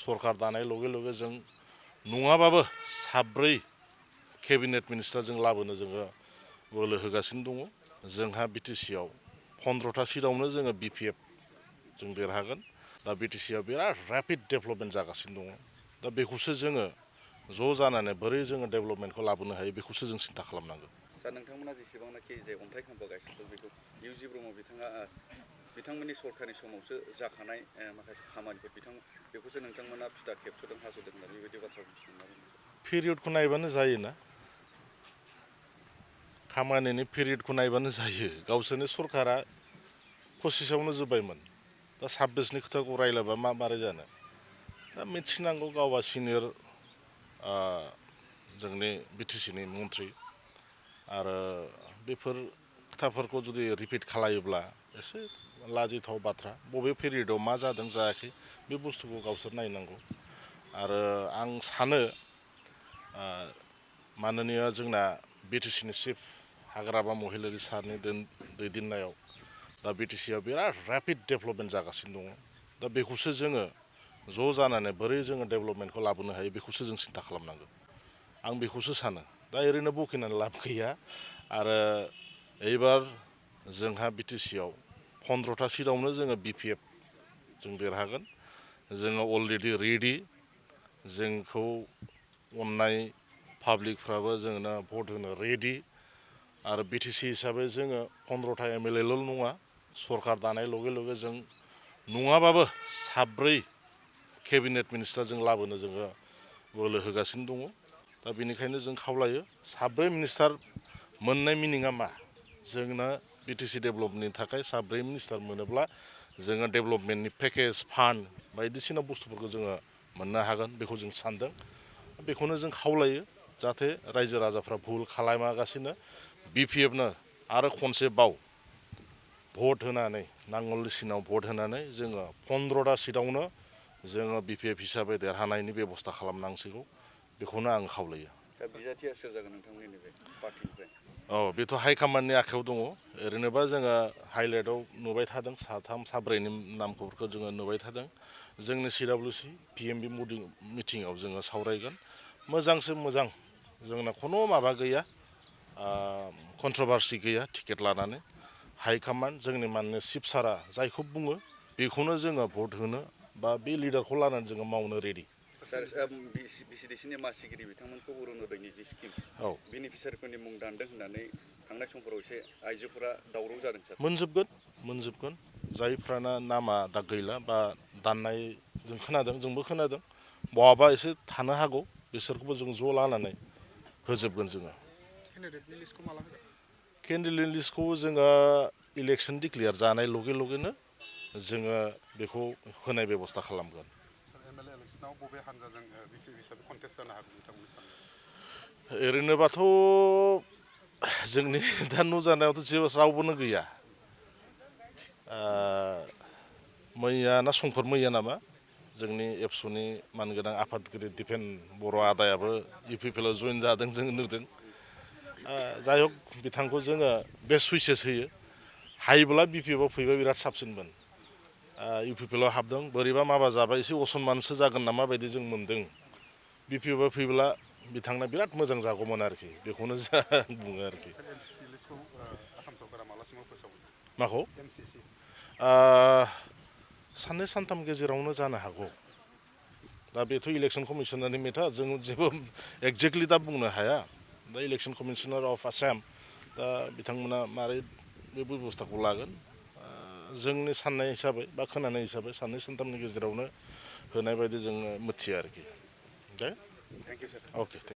सरकार दानाय लगे लगे जों नङाबाबो साब्रै केबिनेट मिनिस्टार जों लाबोनो जोङो बोलो होगासिनो दङ। जोंहा बिटिसिआव 15टा सिटआवनो जोङो बिपिएफ जों देरहागोन। दा बिटिसिआव बिराद रेपिड डेभेलपमेन्ट जागासिनो दङ। दा बेखौसो जोङो ज' जानानै बोरै जोङो डेभेलपमेन्टखौ लाबोनो हायो बेखौसो जों सिन्था खालामनांगोन। सार नोंथांमोना जेसेबांनाखि जे अन्थाइ खाम्फा गायसनदों बेखौ इउ.जि. ब्रह्म बिथांमोननि सरकारनि समावसो जाखानाय माखासे खामानिफोर बेखौसो नोंथांमोना फिथा खेबस'दों हास'दों होनना बेबायदि बाथ्रा बुंथिदों मा बुंदों? पिरियडखौ नायबानो जायोना, खामानिनि पिरियडखौ नायबानो जायो। गावसोरनि सरकारा पसिसावनो जोब्बायमोन। दा 26नि खोथाखौ रायलायबा मारै जानो। दा मिथिनांगौ गावबा सिनियर जोंनि बिटिसिनि मन्थ्रि आरो बेफोर खोथाफोरखौ जुदि रिपिट खालायोब्ला एसे लाजिथाव बाथ्रा। बबे पिरियडआव मा जादों जायाखै बे बुस्थुखौ गावसोर नायनांगौ। आरो आं सानो माननीय जोंना बिटिसिनि चिफ हाग्रामा महिलारि सारनि दैदेननायाव दा बिटिसिआव बिराद रेपिड डेभेलपमेन्ट जागासिनो दङ। दा बेखौसो जोङो ज' जानानै बोरै जोङो डेभेलपमेन्टखौ लाबोनो हायो बेखौसो जों सिन्था खालामनांगोन। आं बेखौसो सानो। दा ओरैनो बखिनानै लाब गैया। आरो एबार जोंहा बिटिसिआव 15टा सिटआवनो जोङो बिपिएफ जों देरहागोन। जोङो अलरेडि रेडि। जोंखौ अननाय पाब्लिकफ्राबो जोंनो भट होनो रेडि। आरो बिटिसि हिसाबै जोङो 15टा एमएलएल' नङा, सरकार दानाय लगे लगे जों नङाबाबो साब्रै केबिनेट मिनिस्टार जों लाबोनो जोङो बोलो होगासिनो दङ। दा बेनिखायनो जों खावलायो साब्रै मिनिस्टार मोननाय मिनिङा मा? जोंनो बिटिसि डेभेलपमेन्टनि थाखाय साब्रै मिनिस्टार मोनोब्ला जोङो डेभेलपमेन्टनि पेकेज फान्ड बायदिसिना बुस्थुफोरखौ जोङो मोननो हागोन बेखौ जों सानदों। बेखौनो जों खावलायो जाहाथे रायजो राजाफ्रा भुल खालामागासिनो बिपिएफनो आरो खनसेबाव भट होनानै नांगोलसिनाव भट होनानै जोङो 15टा सिटआवनो जोङो बिपिएफ हिसाबै देरहानायनि बेब'स्था खालामनांसिगौ। बेखौनो आं खावलायो। दा बिजाथिया सोर जागोन नोंथांमोननि बे पार्टिनिफ्राय? बेथ' हाइकामान्डनि आखायाव दङ। ओरैनोबा जोङो हाइलाइटआव नुबाय थादों साथाम साब्रैनि नामफोरखौ जोङो नुबाय थादों। जोंनि CWC PMB मिटिङाव जोङो सावरायगोन। मोजांसो मोजां, जोंना खुनु माबा गैया, कन्ट्रभारसि गैया टिकेट लानानै। हाइकामान्ड जोंनि माननीय चिफ सारा जायखौ बुङो बेखौनो जोङो भट होनो बा बे लिडारखौ लानानै जोङो मावनो रेडि। सार बिसिडिसिनि मासिगिरि बिथांमोनखौ अरुनदयनि जि स्किम बेनिफिसियारिफोरनि मुं दानदों होननानै थांनाय समफोराव एसे आइजोफोरा दावराव जादों सार। मोनजोबगोन। जायफ्राना नामा दा गैला बा दाननाय जों खोनादों, जोंबो खोनादों, बहाबा एसे थानो हागौ, बिसोरखौबो जों ज' लानानै होजोबगोन जोङो। केन्डिडेटनि लिस्टखौ माला होगोन? केन्डिडेट लिस्टखौ जोङो इलेक्सन डिक्लेयार जानाय लगे लगेनो जोङो बेखौ होनाय बेब'स्था खालामगोन। एमएलए इलेक्सनाव बबे हान्जाजों बिपिएफ हिसाबै कन्टेस्ट जानो हागौ नोंथांमोननि साननायाव? ओरैनोबाथ' जोंनि दा नुजानायावथ' जेबो रावबोनो गैया। मैया ना संफोर मैया नामा जोंनि एबसुनि मानगोनां आफादगिरि दिपेन बर' आदायाबो इउपिपिएलआव जइन जादों जों नुदों। जाय हक बिथांखौ जोङो बेस्ट उइसेस होयो। हायोब्ला बिपिएफआव फैबा बिराद साबसिनमोन। इउपिपिएलआव हाबदों, बोरैबा माबा जाबाय एसे असनमानसो जागोन नामा बायदि जों मोनदों। बिपिएफआव फैब्ला बिथांना बिराद मोजां जागौमोन आरोखि, बेखौनो बुङो आरोखि। एमसिसि लिस्टखौ आसाम सरकारा मालासिमाव फोसावगोन? माखौ? एमसिसि साननै सानथाम गेजेरावनो जानो हागौ। दा बेथ' इलेक्सन कमिसनारनि मेटार, जों जेबो एक्जेक्टलि दा बुंनो हाया। दा इलेक्सन कमिसनार अफ आसाम दा बिथांमोना मारै बे बेब'स्थाखौ लागोन। जोंनि साननाय हिसाबै बा खोनानाय हिसाबै साननै सानथामनि गेजेरावनो होनाय बायदि जोङो मिथियो आरोखि। Thank you sir. अके।